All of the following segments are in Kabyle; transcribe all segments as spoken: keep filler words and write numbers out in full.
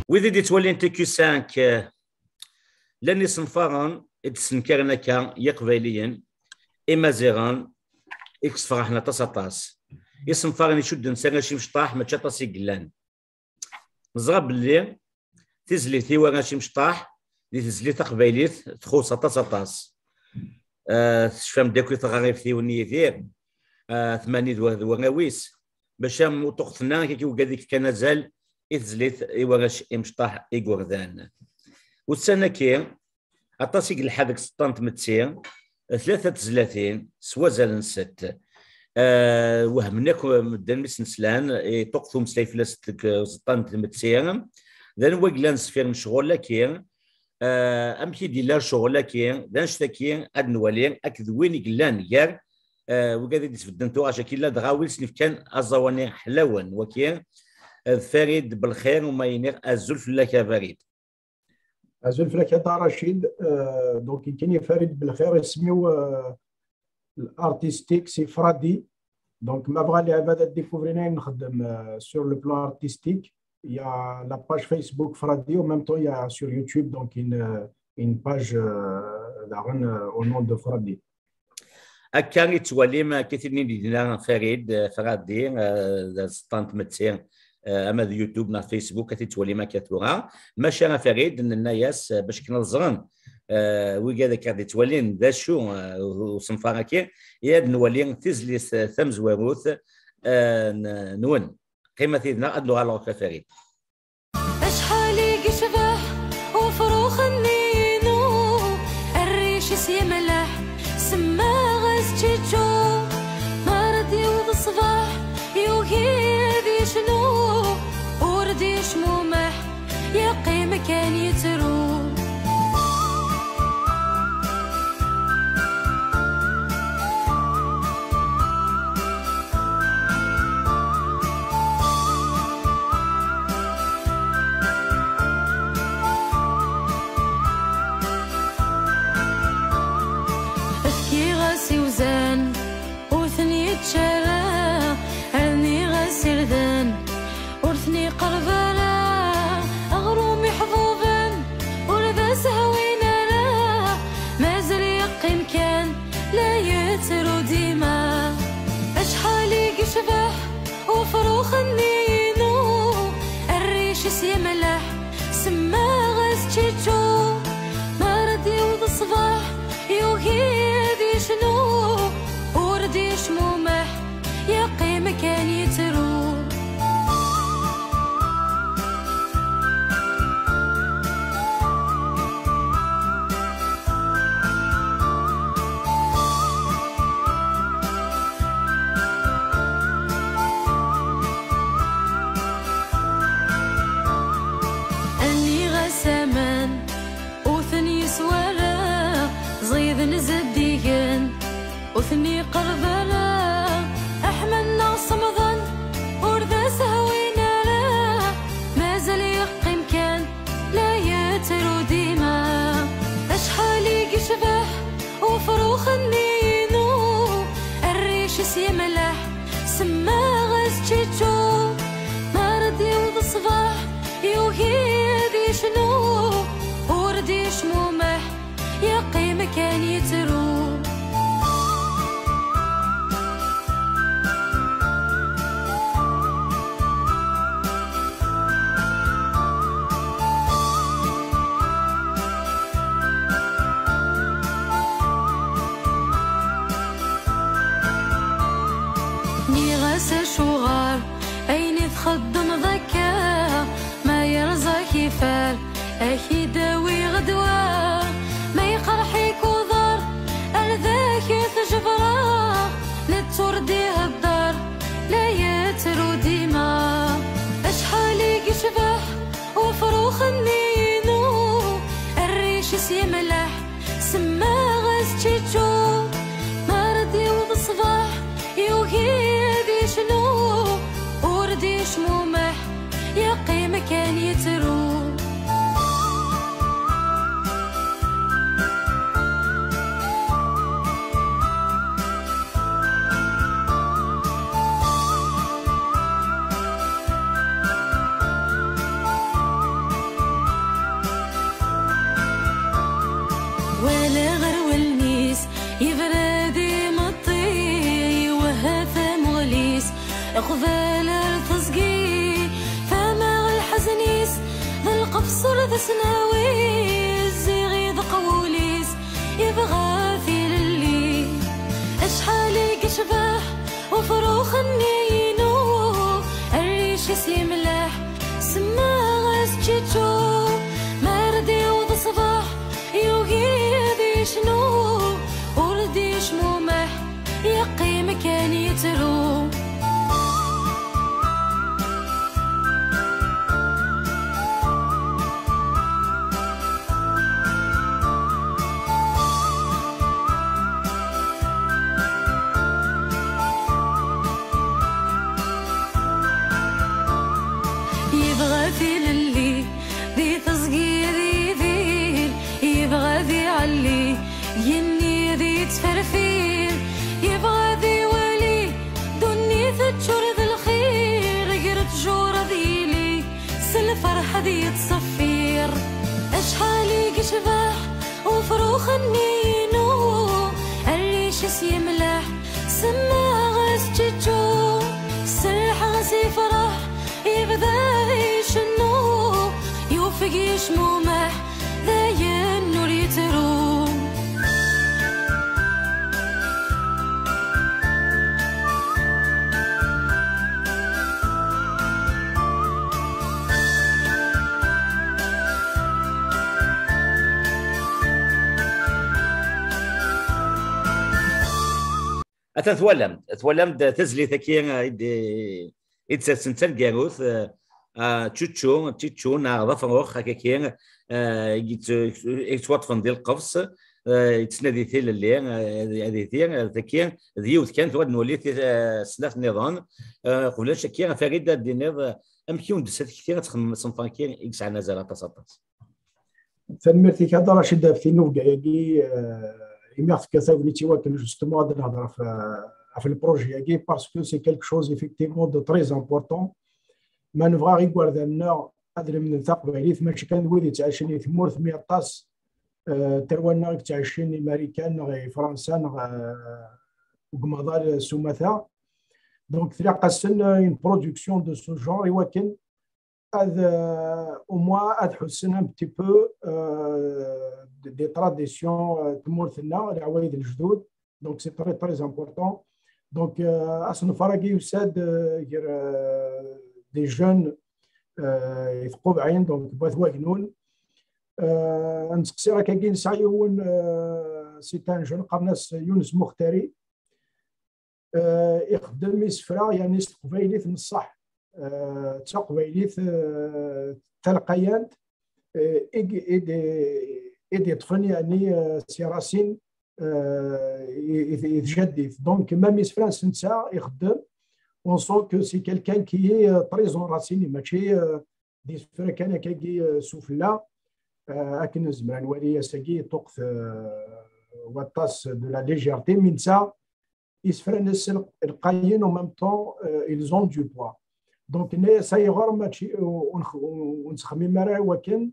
Wid i d-yettwalin T Q cinq, eh, llan isenfaren i d-ssenkaren akka Yiqbayliyen, Imaziɣen, i yesferḥen aṭas, aṭas. Isenfaren icudden s arrac imecṭaḥ, mačči aṭas i yellan. Neẓra belli tizlit i warrac imecṭaḥ di tezlit taqbaylit txuṣ aṭas, aṭas. Eh, tecfam-d akk i tɣarift-iw n Yidir, eh, tmani d wa-, d warraw-is, bac am uṭuqten-a, akka i ugad i yefkan azal i tezlit i warrac imecṭaḥ igerdan. Ussan-agi, aṭas i yelḥa deg Ẓeṭṭa n tmetti, tlata tezlatin s wazal n sett. Eh, wehmen akk medden mi sen-slan, iṭuqet umeslay fell-as deg Ẓeṭṭa n tmetti. D anwa i yellan sfir n ccɣel-agi? Eh, amek i d-yella ccɣel-agi? D anect-agi ad nwali akked win i yellan gar, eh, wigad i d-isbedden tuɣac-agi, ladɣa win sen-ifkan aẓawan-nni ḥlawen, wagi, eh, d Farid Belxir, uma yiniɣ azul fell-ak a Farid. Azul fell-ak a Dda Racid. Euh, donc, nekkini Farid Belxir, isem-iw, euh, l'artistique, c'est Fradi. Donc, ma bɣan lɛibad ad découvrir ayen nxeddem, euh, sur le plan artistique, il y a la page Facebook Fradi, en même temps, il y a sur YouTube, donc, une, euh, une page, euh, daɣen, euh, au nom de Fradi. Akka i tettwalim, akka i t-id-yenna Farid, eh, Fradi, eh, d Ẓeṭṭa n tmetti, eh, ama d YouTube neɣ Facebook, ad t-id-tettwalim akka tura. Maca a Farid, nenna-yas, eh, bac akken ad ẓren, eh, wigad akka ɣ-d-ittwalin d acu, eh, u-, usenfar-agi, i ad nwali tizlit, eh, tamezwarut, eh, n-, nwen. Qqimet yid-neɣ, ad nuɣal ɣur-k a Farid. Acḥal i yecbeḥ ufrux-nni-inu, rric-is yemleḥ, semmaɣ-as Čiču. Mi ara d-iwweḍ ṣṣbeḥ, yugi ad yecnu, ur d-yecmumeḥ, yeqqim kan yettru. Fkiɣ-as iwzan, ur ten-yečči ara, rniɣ-as irden, ur ten-iqerreb ara. Aɣrum iḥbuben, ur d as-hwin ara, mazal yeqqim kan la yettru dima. Acḥal i yecbeḥ ufrux-nni-inu, rric-is yemleḥ, semmaɣ-as Čiču. Mi ara d-iwweḍ ṣṣbeḥ, yugi ad yecnu, ur d-yecmumeḥ, yeqqim kan yettru. Nniɣ-as aman ur ten-yeswi ara, ẓiden zeddigen, ur ten-iqerreb ara. Aḥman neɣ semḍen, ur d as-hwin ara, mazal yeqqim kan la yettru dima. Acḥal i yecbeḥ ufrux-nni-inu, rric-is yemleḥ, semmaɣ-as Čiču. Mi ara d-iwweḍ ṣṣbeḥ, yugi ad yecnu, ur d-yecmumeḥ, yeqqim kan yettru. Nniɣ-as acuɣer ayen i txeddmeḍ akka, ma yerẓa-k ifar, ad k-id-awiɣ ddwa. Ma iqerḥ-ik uḍar, ar d ak-t-jebreɣ. Netta ur d-ihedder, la yettru dima. Acḥal i yecbeḥ ufrux-nni-inu, rric-is yemleḥ, semmaɣ-as Čiču. Mi ara d-iwweḍ ṣṣbeḥ, yugi ad yecnu, ur d-yecmumeḥ, yeqqim kan yettru. Qbel ar teẓgi, fehmeɣ lḥezn-is, d lqefṣ ur d asnawi, zziɣ i deqwul-is, yebɣa tilelli. Acḥal i yecbeḥ ufrux-nni-inu, rric-is yemleḥ, semmaɣ-as Čiču. Mi ara d-iweḍ ṣṣbeḥ, yugi ad yecnu, ur d-yecmumeḥ, yeqqim kan yettru. Yebɣa tilelli di teẓgi ad yidir, yebɣa ad iɛelli, yenni ad yettferfir, yebɣa ad iwali ddunit teččur d lxir, gar ttjur ad yili, s lferḥ ad yettṣeffir. Acḥal i yecbeḥ ufrux-nni-inu, rric-is yemleḥ, semmaɣ-as Čiču. Serrḥeɣ-as yefreḥ, yebda icennu, yufeg yecmumeḥ, dayen ur yettru. Atan twalam, twalam-d tazlit-agi, eh, i d-, i d-sersen d taneggarut, eh, ah, Čuču, Čiču, neɣ d afrux, akka-agi, eh, i yett-, i yettwaṭṭfen di lqefṣ, eh, yettnadi tilelli, eh, ad, ad idir, eh, tagi, d yiwet kan, tura ad nwali ti-, eh, snat nniḍen. Eh, qbel annect-agi, Farid, ad d-tiniḍ, eh, amek i wen-d-tessa tekti ad txedmem asenfar-agi i yesɛan azal aṭas, aṭas? Tanemmirt-ik a Dda Racid ɣef tinubga-agi, eh, imi ɣ-tefka tagnit i wakken justement ad nehder ɣef, ɣef le projet-agi, parce que c'est quelque chose effectivement de très important. Ma nebɣa igerdan-nneɣ ad lemden taqbaylit, mačči kan d wid yettɛicin di tmurt, mi aṭas, eh, tarwa-nneɣ i yettɛicin i Marikan neɣ i Fransa neɣ, eh, deg umaḍal s umata. Donc, tlaq-asen une production de ce genre i wakken ad, euh, au moins, ad ḥussen un petit peu, euh, de-, des traditions, euh, tmurt-nneɣ, leɛwayed n lejdud. Donc, c'est très, très important. Donc, euh, asenfar-agi yusa-d, euh, gar, euh, des jeunes, euh, i tqubɛin, donc, n Wat Wagnun. Euh, nseqsi akkagi, nesɛa yiwen, euh, c'est un jeune, qqaren-as Younes Mouhtari. Euh, ixeddem isefra, yani, s teqbaylit n ṣṣeḥ. Euh, d taqbaylit, euh, talqayant, euh, i d-, i d-, i d-yeṭṭfen, yani, euh, si racine, euh, i, i, i tjaddit. Donc, même isefra-nnes netta ixeddem, on sent que c'est quelqu'un qui est, euh, très enraciné, mačči, euh, d isefra kan akkagi, euh, sufella, euh, akken nezmer ad nwali ass-agi, ṭuqqet, euh, waṭas de la légèreté, mais netta, isefra-nnes lqayen, en même temps, euh, ils ont du poids. Donc, yenna-yas ayɣer mačči, ur, ur, ur nettxemmim ara i wakken,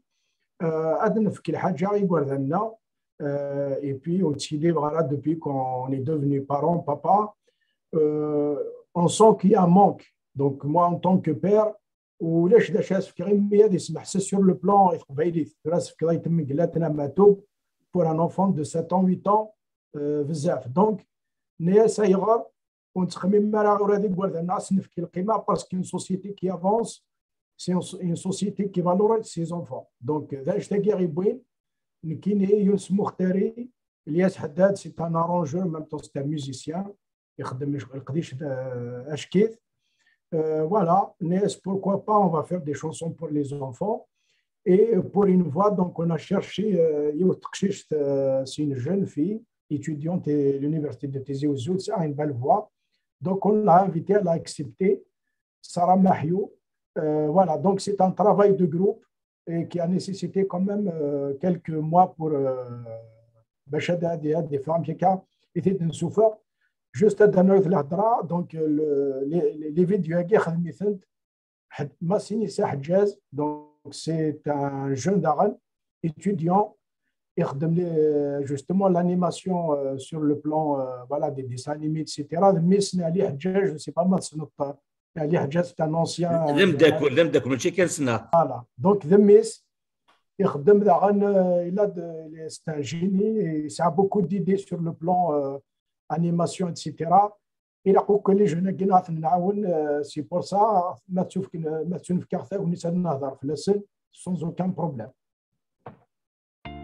euh, ad nefk lḥaǧa i yigerdan-nneɣ, euh, et puis ur ttili ara depuis qu'on est devenu parent, papa, euh, on sent qu'il y a un manque. Donc, moi, en tant que père, ulac d acu ara s-fkeɣ imi ad ismeḥses sur le plan i teqbaylit. Tura s-fkeḍ ay temmeglalt n amatub pour un enfant de sept ans, huit ans, euh, bezzaf. Donc, yenna-yas ayɣer ur nettxemmim ara ula d igerdan-nneɣ ad s-nefk lqima, parce qu'une société qui avance, c'est une, une société qui valorise ses enfants. Donc, d anect-agi i ɣ-yewwin, nekkini, Younes Mouhtari, Elias Haddad, c'est un arrangeur, en même temps, c'est un musicien. Ixeddem leqdic d, euh, ackit. Euh, voilà, mais pourquoi pas, on va faire des chansons pour les enfants. Et pour une voix, donc, on a cherché, euh, yiwet teqcict, euh, c'est une jeune fille, étudiante à l'université de Tizi Ouzou, c'est une belle voix. Donc, on l'a invitée, elle a accepté. Sarah Mahiou. Euh, voilà, donc c'est un travail de groupe et qui a nécessité quand même, euh, quelques mois pour, euh, باش هاد هادي هادي فهم كيكا يتيد نسوفا. Juste هاد نروح الهضره. Donc, euh, le, les, les, les vidéos هاكي خدميتنت حد ما سيني سا حجاز. Donc, c'est un jeune داغن, étudiant, يخدم لي justement l'animation, euh, sur le plan, euh, voilà, des dessins animés, et cetera. Mais سنا علي حجاج, je sais pas ما تسنط Ali Ḥǧaǧ, c'est un ancien. D ameddakel, d ameddakel, mačči kan ssneɣ. Voilà. Donc, d mmi-s, ixeddem daɣen, euh, il a de, c'est un génie, il a beaucoup d'idées sur le plan, euh, animation, et cetera. Ilaq akk les jeunes-agi ad ten-nɛawen, euh, c'est pour ça, ma ttufk-, ma ttunefk-aɣ tagnit ad nehder fell-asen, sans aucun problème.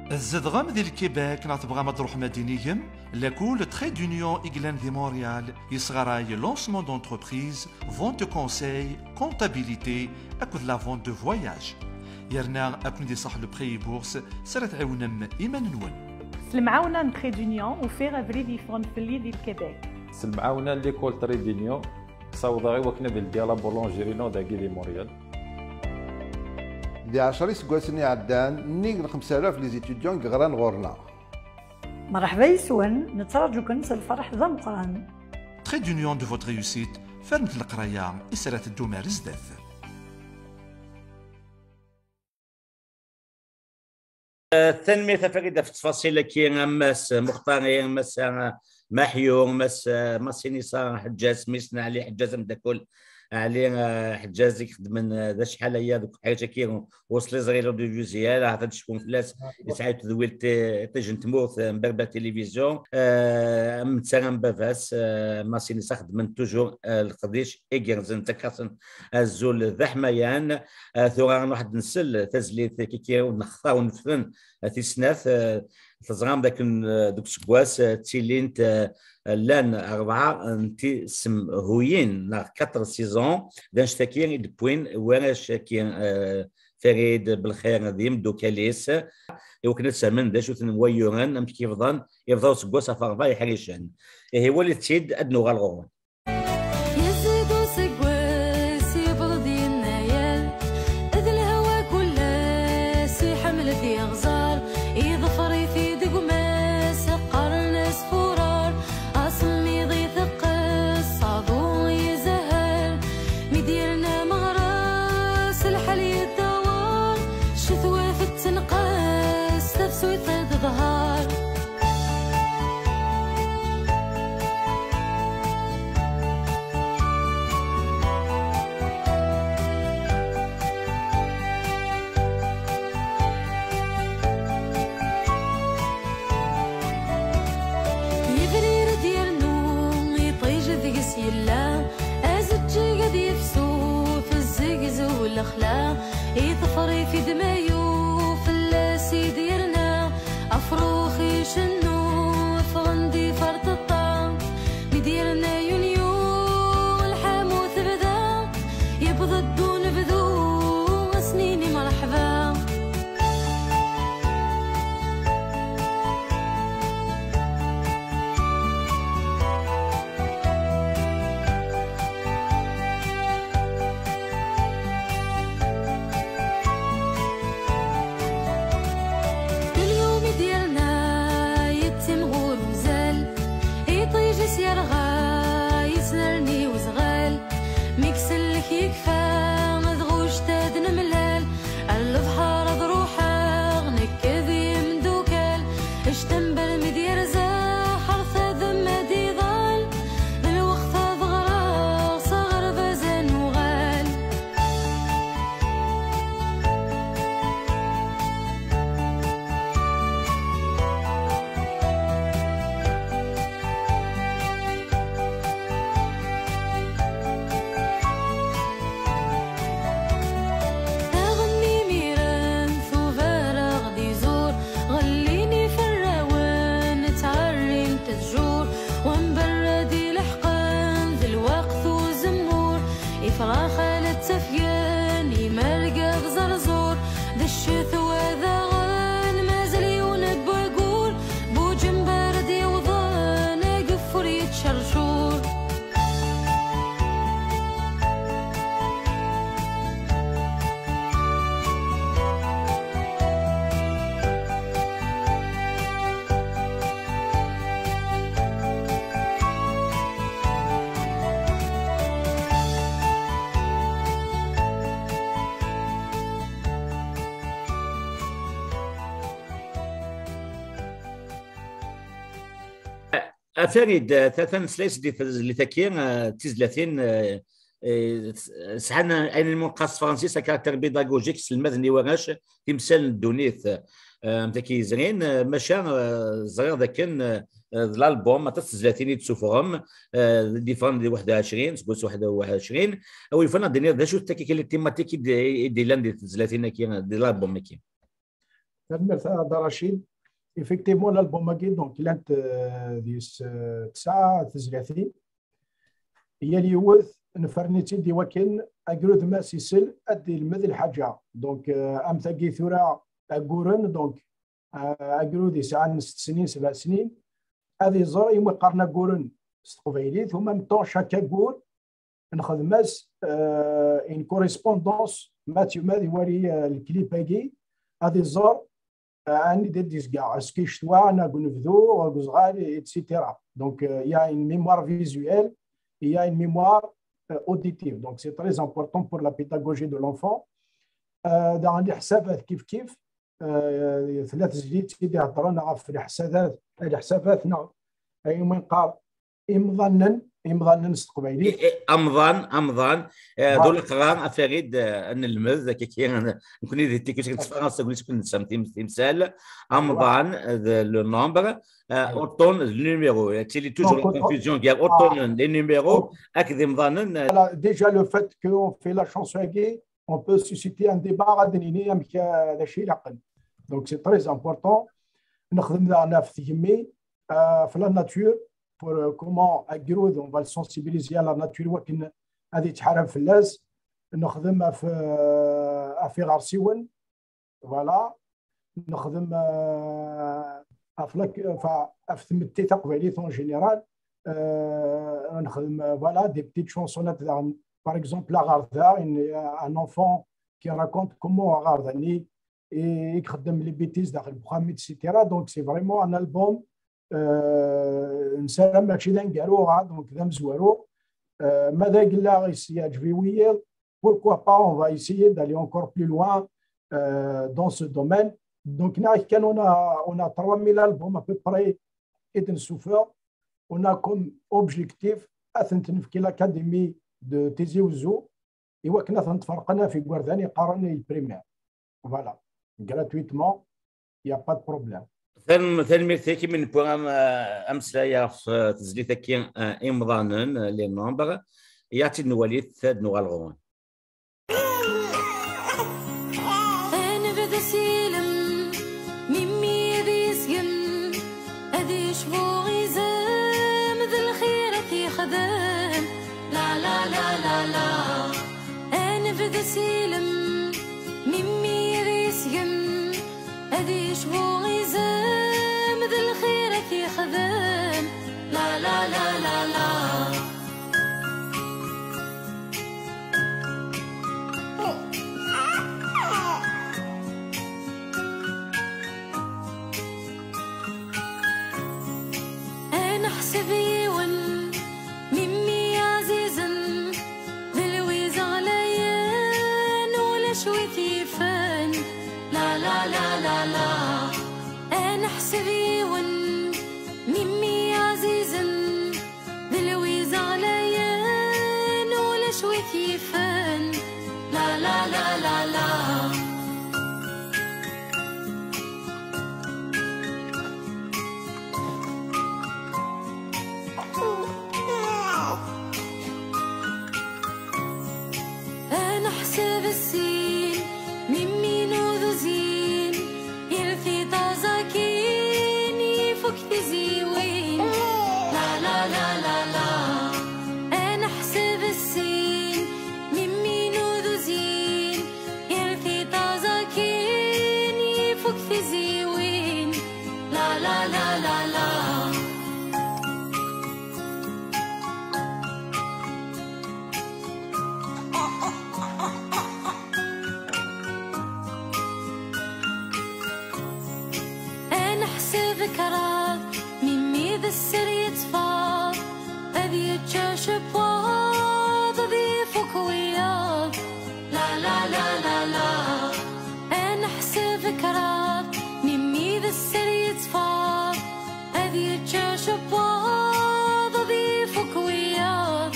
Tzedɣem di Lkibek neɣ tebɣam ad truḥem ad d-inigem? Lakul Trait d'Union i yellan di Montréal yesɣaray lancement d'entreprise, vente de conseil, comptabilité akked la vente de voyage. Yerna ad ken-id-iṣaḥ le prêt et bourse s ara tɛiwnem iman-nwen. S lemɛawna n Trait d'Union, ufiɣ abrid yeffɣen fell-i di Lkibek. S lemɛawna n l'école Trait d'Union, ssawḍeɣ i wakken ad ldiɣ la boulangerie-inu dagi di Montréal. Di ɛecra iseggasen iɛeddan, nnig n xemsa alaf les étudiants i yeɣran ɣur-neɣ. Mṛeḥba yes-wen, nettraǧu-ken s lferḥ d ameqqran. Trait d'Union de votre réussite, fernet leqraya i s ara teddum ar zdat. Eh, tanemmirt a Farid ɣef ttfaṣil-agi, a Mass Muxtari, a Mass, eh, Maḥyu, a Mass, eh, Masinisa Ḥeǧǧaǧ, mmi-s n Ɛli Ḥeǧǧaǧ ameddakel, Ɛli, eh, Ḥeǧǧaǧ i ixeddmen, eh, d acḥal aya deg uḥric-agi, Usliẓri l'audiovisuel, ahat ad tecfum fell-as, yesɛa tedwilt, eh, iṭij n tmurt, eh, n Berber Télévision, eh, am netta am baba-s, eh, Masinisa xeddmen toujours, eh, leqdic igerrzen, ttakkasen azul d aḥmayan. Eh, tura nruḥ ad nsel tazlit kiki ur nextar ur nefren, eh, tis snat, eh, teẓram dakken, eh, deg useggas, eh, ttilint, eh, llan rebɛa n tisemhuyin neɣ quatre saisons, d annect-agi i d-wwin warrac-agi, eh, Farid Belxir d yimeddukal-is, i wakken ad sfehmen d acu-ten wayyuren, amek i bḍan, ibḍa useggas ɣef rebɛa iḥricen. Ihi walit-tt-id, ad nuɣal ɣur-wen. Yezzi-d useggas, yewweḍ-d yennayer, d lehwa kul ass iḥemmel ad iɣẓer, iḍfer-it-id gma-s, qqaren-as furar, asemmiḍ iteqqes, aḍu izehher, mi d-yerna meɣres, lḥal yeddawar, ccetwa tettenqas, tafsut ad teḍher. Yebrir ad yernu iṭij deg-s yella, azeǧǧig ad yefsu, tezzegzew lexla, iḍfer-it-id ma yuf fell-as i d-yerna, afrux icennu, ffɣen-d iferṭeṭṭa, mi d-yerna yunyu, lḥamu tebda, yewweḍ-d unebdu, ad s-nini mreḥba. Kul yum i d-yerna yettim ɣur uzal, iṭij-is yerɣa, yesnerni uzɣal. Mi ksellek yekfa, d ɣuct ad nemlal. Ar lebḥer ad ruḥeɣ, nekk d yimdukal. Ectember mi d-yerza, ḥerf ad m-, ad iḍal. D lweqt ad ɣreɣ, s aɣerbaz ad nuɣal. Aɣenni imiren tubar aɣ-d-izur, ɣellin iferrawen, ttɛerrin-t ttjur, wamberrad ileḥqen d lweqt uzemmur, ifrax ala ttafgen, imerga d ẓerẓur, d ccetwa daɣen, mazal yiwen n wagur, Buǧember ad d-yewḍen, ageffur yettcercur. A Farid, eh, ta, ta nesla-as di tezlit-agi, eh, d tizlatin, eh, eh, sɛan ayen umi neqqar s tefransist un caractère pédagogique, sselmaden i warrac timsal n ddunit, eh, am takki yezrin, eh, maca, eh, ẓriɣ dakken, eh, d l'album, aṭas n tezlatin i d-tessufɣem, eh, différent di waḥed u ɛecrin, seg wass waḥed u ɛecrin, a wi yufan ad d-tiniḍ d acu-t takki les thématiques i d-, i d-yellan di tezlatin-agi, di l'album-agi. Tanemmirt a Dda Racid. Effectivement, l'album-agi, donc, llant, euh, deg-s, euh, tesɛa tezlatin. Yal yiwet nefren-itt-id i wakken agrud ma s-isel ad d-ilmed lḥaǧa. Donc, euh, am tagi tura agguren, donc, euh, agrud yesɛan sett snin, sebɛ snin, ad iẓer imi qqaren agguren s teqbaylit, en même temps, chaque aggur nxedm-as, euh, une correspondance, ma t-, ma d-iwali, euh, lklip-agi, ad iẓer, euh, anida d-yezga, est-ce que ccetwa, neɣ deg unebdu, deg uzɣal, et cetera. Donc, euh, il y a une mémoire visuelle, il y a une mémoire, euh, auditive. Donc, c'est très important pour la pédagogie de l'enfant. Euh, daɣen leḥsabat kif kif, euh, tella tezlit i d-iheddren ɣef leḥsabat, leḥsabat neɣ ayen umi neqqar imḍanen, imḍanen s teqbaylit. I, i, amḍan, amḍan, eh, d voilà. Ulaqrar, a Farid, eh, ad nelmed, akka ki, nekkni di tikkelt n tefransist, nekkni nettfehim tim-, timsal, voilà. Amḍan, eh, d le nombre, eh, ouais. Uṭṭun, d le numéro. Il y a toujours donc, la confusion, il y a uṭṭunen, les numéros, donc, akked imḍanen, eh. Voilà, déjà le fait qu'on fait la chanson-agi, on peut susciter un débat, ad nini amek, eh, d acu ilaqen. Donc c'est très important. Nexdem daɣen ɣef tgemmi, euh, ɣef la nature, pour, euh, comment agrud, on va le sensibiliser à la nature, wakken ad yettḥarab fell-as. Nexdem ɣef, euh, ɣef iɣersiwen, voilà. Nexdem, euh, ɣef la, enfin, ɣef tmetti taqbaylit en général. Euh, nexdem, euh, voilà, des petites chansonnettes daɣen. Par exemple, aɣerda, une, un enfant qui raconte comment aɣerda-nni i, i ixeddem les bêtises daxel n uxxam, et cetera. Donc, c'est vraiment un album, euh, nessaram mačči d aneggaru, ah, donc d amezwaru. Euh, ma d agellaɣ-is yeɛǧeb-iyi wiyiḍ, pourquoi pas, on va essayer d'aller encore plus loin, euh, dans ce domaine. Donc, neɣ kan, on a, on a trois mille albums à peu près i d-nessufeɣ. On a comme objectif ad tent-nefk i l'Académie de Tizi Ouzou, i wakken ad tent-ferqen ɣef igerdan yeqqaren i primaire. Voilà. Gratuitement, il n'y a pas de problème. Tal-, tanemmirt-ik, imi newwi am-, ameslay ɣef, eh, tezlit-agi, eh, imḍanen, eh, les nombres, i ad tt-id-nwali, ad nuɣal ɣur-wen. Anebdu s yilem, mi mmi ad yesgen, ad yecbu izem, d lxirat yexdem. La, la, la, la, la. Anebdu s yilem, mi mmi ad yesgen, ad yecbu izem, d lxirat yexdem. La, la, la, la, la. Ad neḥseb yiwen, mimmi ɛzizen, d Lwiza ɣlayen, ulac wi t-yifen. La, la, la, la, la. Ad neḥseb yiwen, mimmi ɛzizen, d Lwiza ɣlayen, ulac wi t-yifen. La, la, la, la, la. Ad neḥseb sin, mimmi n uduzin, yir tiṭ aẓakin, ifuk tiziwin. La, la, la, la, la. Ad neḥseb sin, mimmi n uduzin, yir tiṭ aẓakin, ifuk tiziwin. La, la, la, la, la. Ad neḥseb kraḍ, mimmi d sser yettfaḍ, ad yečč acebwaḍ, ad ifuk wiyaḍ. La, la, la, la, la. Ad neḥseb kraḍ, mimmi d sser yettfaḍ, ad yečč acebwaḍ, ad ifuk wiyaḍ.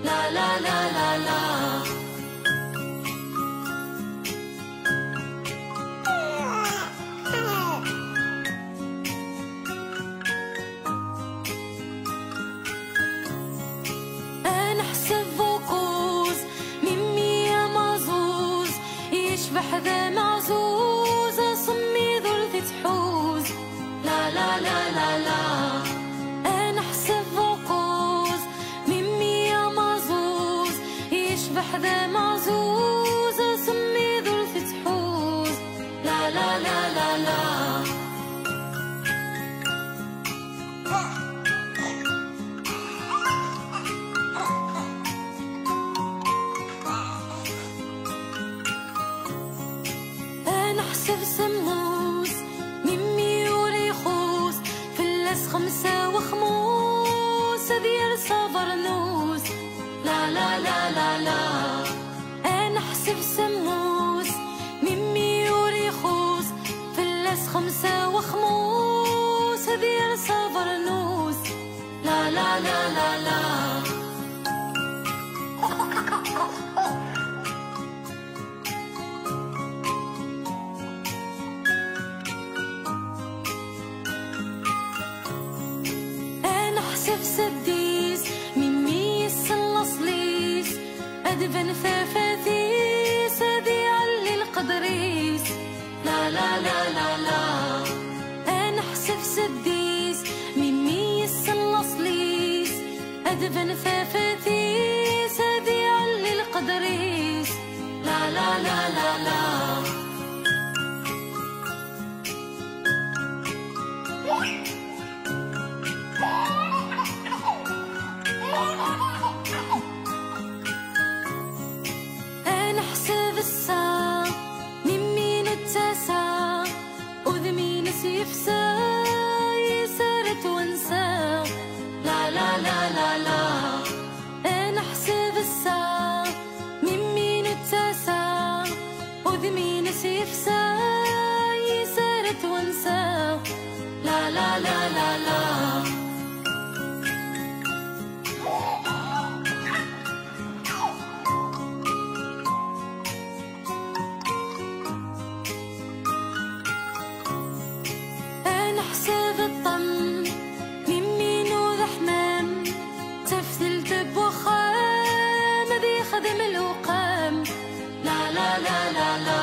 La, la, la, la, la. Aɛzuz asemmiḍ ur t-ittḥuz. La la la la la. Ad neḥseb uquz, mimi amaɛzuz yecbeḥ d amaɛzuz, asemmiḍ ur t-ittḥuz. La la la la la. Ad neḥseb semmus, mimi ur ixus, fell-as xemsa wexmus, ad yers abernus. La la la la la. Ad neḥseb semmus, mimi ur ixus, fell-as xemsa wexmus, ad yers abernus. La la la la la. Ad neḥseb seddis, mimi yessen laṣel-is, ad tban tafat-is, ad iɛelli lqedr-is. La la la la la. Ad neḥseb seddis, mimi yessen laṣel-is, ad tban tafat-is, ad iɛelli lqedr-is. La la la la la. Ad neḥseb ssaɛa, mimi nettasa, udem-ines yefsa, yesser-d wansa. La la la la la. Ad neḥseb ssaɛa, mimi nettasa, udem-ines yefsa, yesser-d wansa. La la la la la. Ad neḥseb ṭṭem, mimi d aḥmam, taftelt n wexxam, ad yexdem lewqam. La la la la la.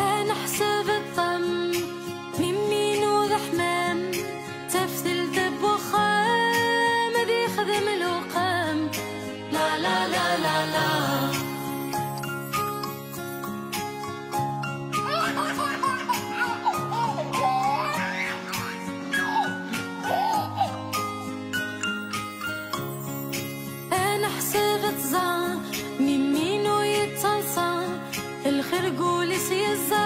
Ad neḥseb ṭṭem, mimi d aḥmam, taftelt n wexxam, ad yexdem lewqam. La la la la la. Ad neḥseb tẓa, mimi ur yettaḍsa, lxir deg wul-is yeẓẓa,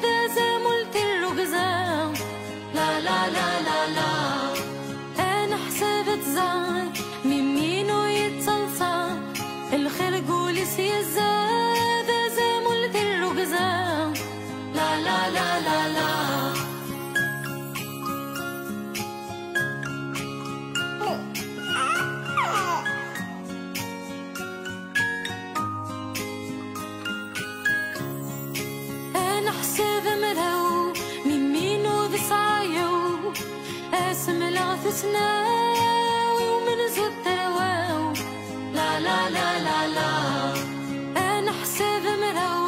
d azamul tirrugza. La la la la la. Ad neḥseb tẓa, mimi ur yettaḍsa, lxir deg wul-is yeẓẓa, d azamul tirrugza. La la la la la. Ad neḥseb mraw, mimi d sɛayaw, asemleɣ tussna, i umenzu d tarwa-w. La la la la la. Ad neḥseb mraw,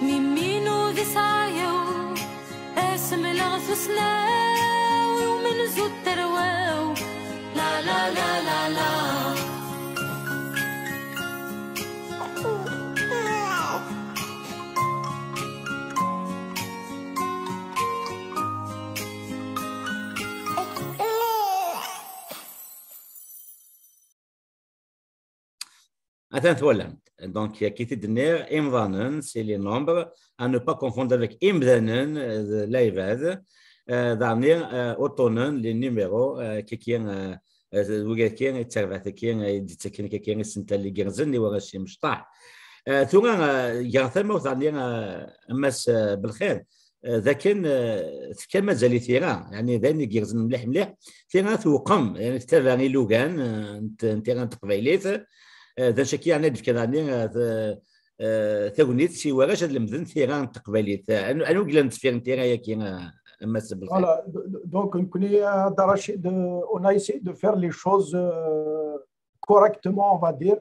mimi d sɛayaw, asemleɣ tussna, i umenzu d tarwa-w. La la la la la. Atan twalam. Donc, kif i d-nniɣ, imḍanen, c'est les nombres, à ne pas confondre avec imdanen, euh, d lɛibad, euh, daɣen, euh, uṭṭunen, les numéros, euh, kiki, euh, euh, wigaki, d tarbaɛt-agi, euh, i d-ittaken kiki isental igerrzen i warrac imecṭaḥ. Euh, tura, euh, gar tamawt daɣen, euh, a Mass, euh, Belxir, euh, d akken, euh, tefkam azal i tira, yani d ayen igerrzen mliḥ mliḥ, tira tewqem, yani tettaba ilugan, euh, n t-, n tira n teqbaylit, euh, d acu akka yani ad d-fken daɣen, euh, t-, euh, tagnit si warrac ad lemden tira n teqbaylit. Euh, anu-, anwa i yellan deffir n tira-agi, euh, a Mass Belxir? Voilà, d-, d-, donc nekkni, euh, Dda Racid, euh, on a essayé de faire les choses, euh, correctement, on va dire,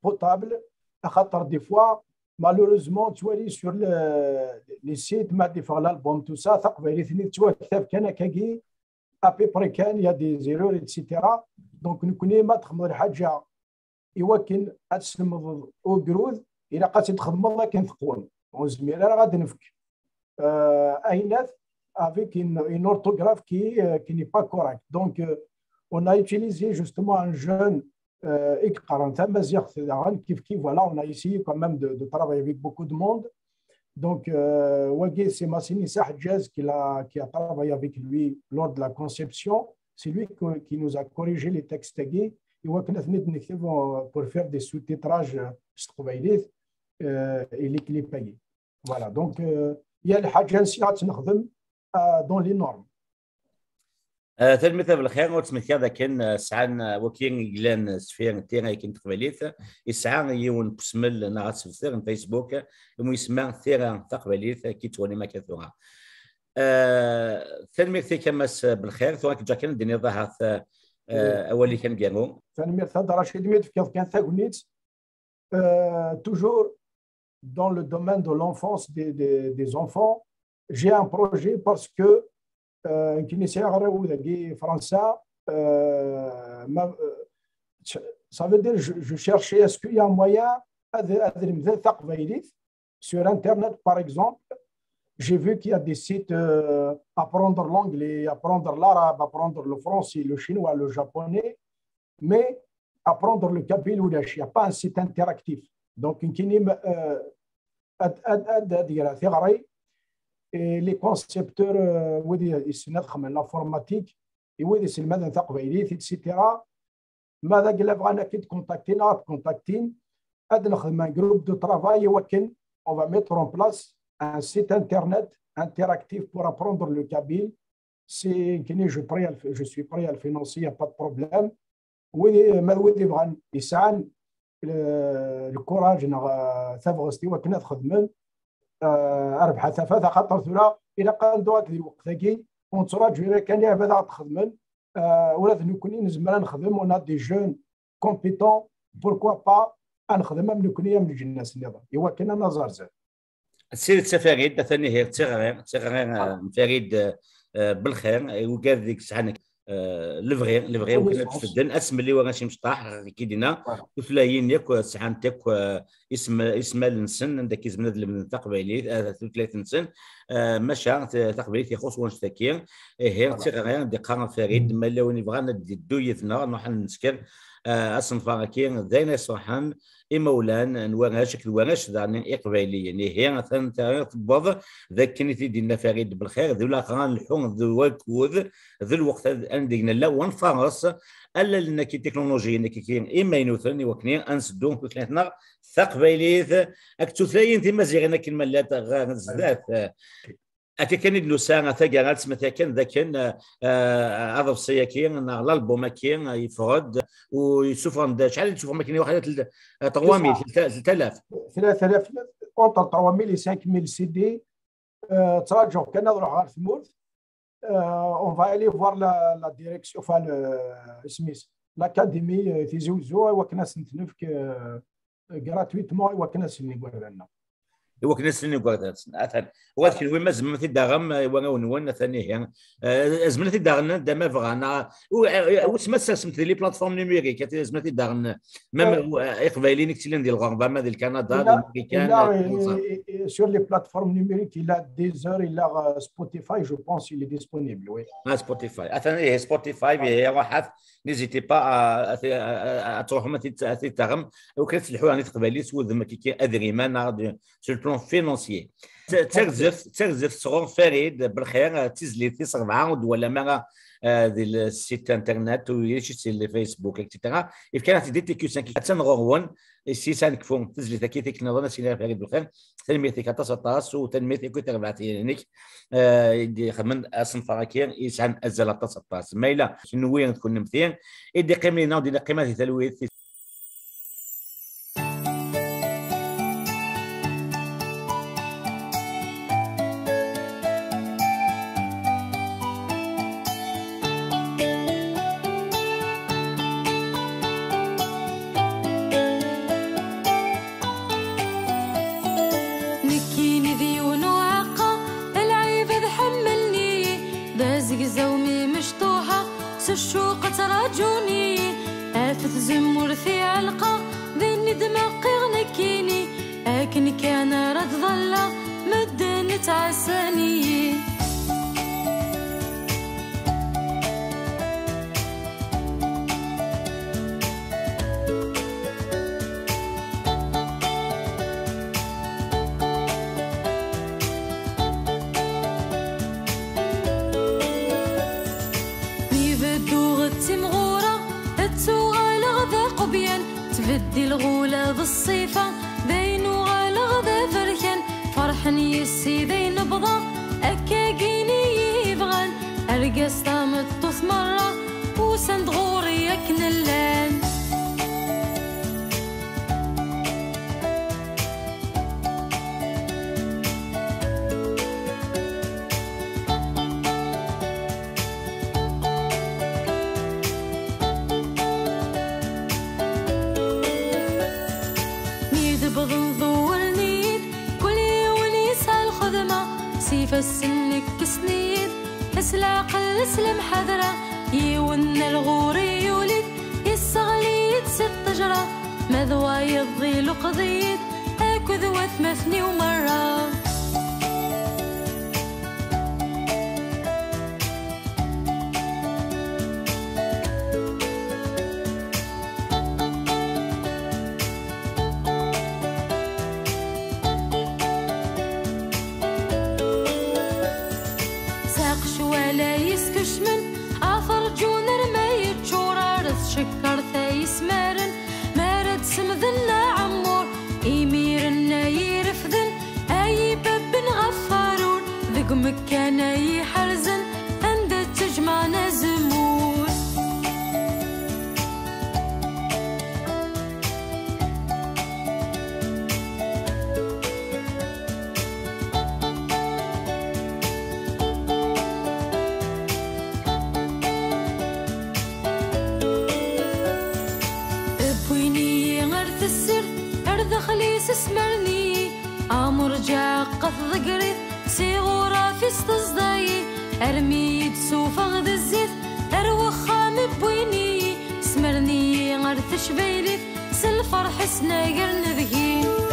potable, axaṭer des fois, Malheureusement, tu vois, sur le, les sites, ma d-yeffeɣ l'album, tout ça, taqbaylit-nni tettwaktab kan akkagi, à peu près kan, il y a des erreurs, et cetera. Donc, nekkni ma txedmeḍ lḥaǧa i wakken ad teslemdeḍ ugrud, ilaq ad tt-txedmeḍ akken teqwem. Ur nezmir ara ad nefk euh, ayennat avec une, une orthographe qui, euh, qui n'est pas correcte. Donc, euh, on a utilisé justement un jeune euh, i yeqqaren tamaziɣt daɣen, kif kif, voilà, on a essayé quand même de, de travailler avec beaucoup de monde. Donc, euh, wagi, c'est Massini Sahdjaz qui a, qui a travaillé avec lui lors de la conception. C'est lui que- qui nous a corrigé les textes tagi. Et on a pour faire des sous-titrages euh, s teqbaylit, euh, et les clips. Voilà, donc, euh, il y a le Hadjansi euh, dans les normes. Ah, tanemmirt a Belxir, ur ttmetkiɣ dakken ah, sɛan ah, waki yellan sfir n tira akken teqbaylit, yesɛa yiwen n usmel neɣ asebter n Facebook umi yesma tira taqbaylit akken ttwalim akka tura. Ah, tanemmirt-ik a Mass Belxir, tura akken ǧakin d-tiniḍ ahat ah, awal-ik aneggaru. Tanemmirt a Dda Racid mi d-tefkiḍ kan tagnit. Euh, toujours dans le domaine de l'enfance des, des, des enfants, j'ai un projet parce que euh, nekkini sɛiɣ arraw dagi Fransa, euh, ma- euh, ça veut dire je, je cherchais est-ce qu'il y a un moyen ad ad lemden taqbaylit sur internet par exemple. J'ai vu qu'il y a des sites euh, apprendre l'anglais, apprendre l'arabe, apprendre le français, le chinois, le japonais, mais apprendre le kabyle ulac, il n'y a pas un site interactif. Donc nekkini euh, ad ad ad ad greɣ tiɣri et les concepteurs euh, wid yessnen ad xedmen l'informatique, i wid iselmaden taqbaylit, et cetera. Ma d agla bɣan ad k-id-contactin, ad contactin, ad nexdem un groupe de travail i wakken on va mettre en place un site internet interactif pour apprendre le kabyle. Si nekkini je, prêt à le- je suis prêt à le financer, il n'y a pas de problème. Wid, ma d wid yebɣan, yesɛan le, le courage neɣ euh, tabɣest i wakken ad xedmen, euh, rrbeḥ a tafat, axaṭer tura ilaq ad neddu akked lweqt-agi, ur nettṛaǧu ara kan iɛbad ad ɣ-d-xedmen, euh, ula d nekkni nezmer ad nexdem, on a des jeunes compétents, pourquoi pas ad nexdem am nekkni am leǧnas nniḍen, i wakken ad naẓ ar zdat. D tidet a Farid, atan ihi d tiɣri, d tiɣri ah, n Farid ah, Belxir, ugad deg sɛan ah, lebɣi, lebɣi i wakken ad sfedden asmel i warrac imecṭaḥ, ɣer kidina, tutlayin yakk sɛant yakk ah, isem- ismal-nsen, anda akka izemren ad lemden taqbaylit, ah, tutlayt-nsen, ah, maca t- taqbaylit ixuṣ wanect-agi. Ihi d tiɣri d-iqqar Farid, ma yella win yebɣan ad d-iddu yid-neɣ, nruḥ ad nesker ah, asenfar-agi d ayen iṣruḥen imawlan n warrac akked warrac daɣen iqbayliyen. Ihi atan tewweḍ d akken i t-id-yenna Farid Belxir, d ulaɣa nleḥḥu d wakud, d lweqt ad- anda i nella, wa nfares allalen-agi, tiknulujiyin-agi imaynuten i wakken ad nseddu tutlayt-nneɣ taqbaylit akked tutlayin timaziɣin akken ma llant ɣer zdat. Akka kan i d-nusa taggara, ad tesmet yakan d akken ah, ah, aḍebsi-agi neɣ l'album-agi ah, yeffeɣ-d u yessufɣen-d acḥal i d-tessufɣem akken i waḥed tel- ah, trois mille, tel- tel- tel alaf. Tlata alaf, entre trois mille et cinq mille C D. Euh, ttṛaǧuɣ kan ad ruḥeɣ ɣer tmurt. Euh, on va aller voir la, la direction, enfin, le, isem-is, l'académie euh, Tizi Uzzu, i wakken ad sen-t-nefk euh, gratuitement, i wakken ad slen igerdan-nneɣ. I wakken ad slen igerdan-nsen. Atan. Wa d kenwi ma tzemrem ad t-id-taɣem i warraw-nwen, atan ihi. Eh, zemren ad t-id-aɣen anda ma bɣan. Ah, u- eh, eh, wissen ma tsersemt di les plateformes numériques, atan zemren ad t-id-aɣen. Même eh, iqbayliyen i yettilin di lɣerba, ma di Lkanada, di Marikan, eh, sur les plateformes numériques, il a Deezer, il a euh, Spotify, je pense, il est disponible, oui. Ah, Spotify. Atan ihi Spotify, ihi ruḥat, n'hésitez pas à, à, à, à, à tṛuḥem ad t-id- ad t-id-taɣem. Ur kan ad telḥu ɛni teqbaylit s wudem kiki adriman, neɣ de- sur le plan financier. D- d tarzeft, d tarzeft sɣur Farid Belxir, eh, d tizlit tis rebɛa ur d-twalam ara eh, di le site internet, u yecc si le Facebook, et cetera. Yefka-aɣ-tt-id i T Q cinq. Attan ɣur-wen, ici ad nekfu tizlit-agi, tikkelt nniḍen ad s-iniɣ Farid Belxir. Tanemmirt-ik aṭas, aṭas, u tanemmirt i akk i terbaɛt-inek eh, i d-ixedmen asenfar-agi yesɛan azal aṭas, aṭas. Ma yella kenwi d kunemti i d-iqqimen yid-neɣ, u d-iqqim di talwit. Ccuq ad ttṛaǧun-iyi, af tzemmurt i ɛelqeɣ, din i d-meqqiɣ nekkini, akken kan ara d-ḍalleɣ, medden ttɛassan-iyi. Mi bedduɣ d timɣura, ad tuɣaleɣ d aqebyan, tbeddil ɣula d ṣṣifa, d ayen uɣaleɣ d aberkan, ferḥen yis-i d ayen bḍaɣ, akkagin i yi-bɣan, argaz tameṭṭut merra, usan-d ɣur-i akken llan. Mi d-wwḍen dewwren-iyi-d, kul yiwen yesɛa lxedma, s ifassen kksen-iyi-d, s leɛqel s lemḥadra, yiwen n lɣur yuli-d, yesseɣli-yi-d si ṭṭejra, ma d wayeḍ iluqeḍ-iyi-d, akked watmaten-iw merra. S aqecwal ay iskecmen, ad t-rǧun arma yeččurar, d tcekkart ay ismaren, mi ara d-semden aɛemmur, imiren ay irefden, ay ibabben ɣef farur, deg umekkan ay iḥerzen, anda ttejmaɛen azemmur. Wwin-iyi ɣer tessirt, ar daxel-is smaren-iyi, amurǧa qqat ḍegrit, si ɣuraf-is teẓda-yi, armi i d-suffeɣ d zzit, ar wexxam wwin-iyi, smaren-iyi ɣer tecbaylit, s lferḥ-is nagren deg-i.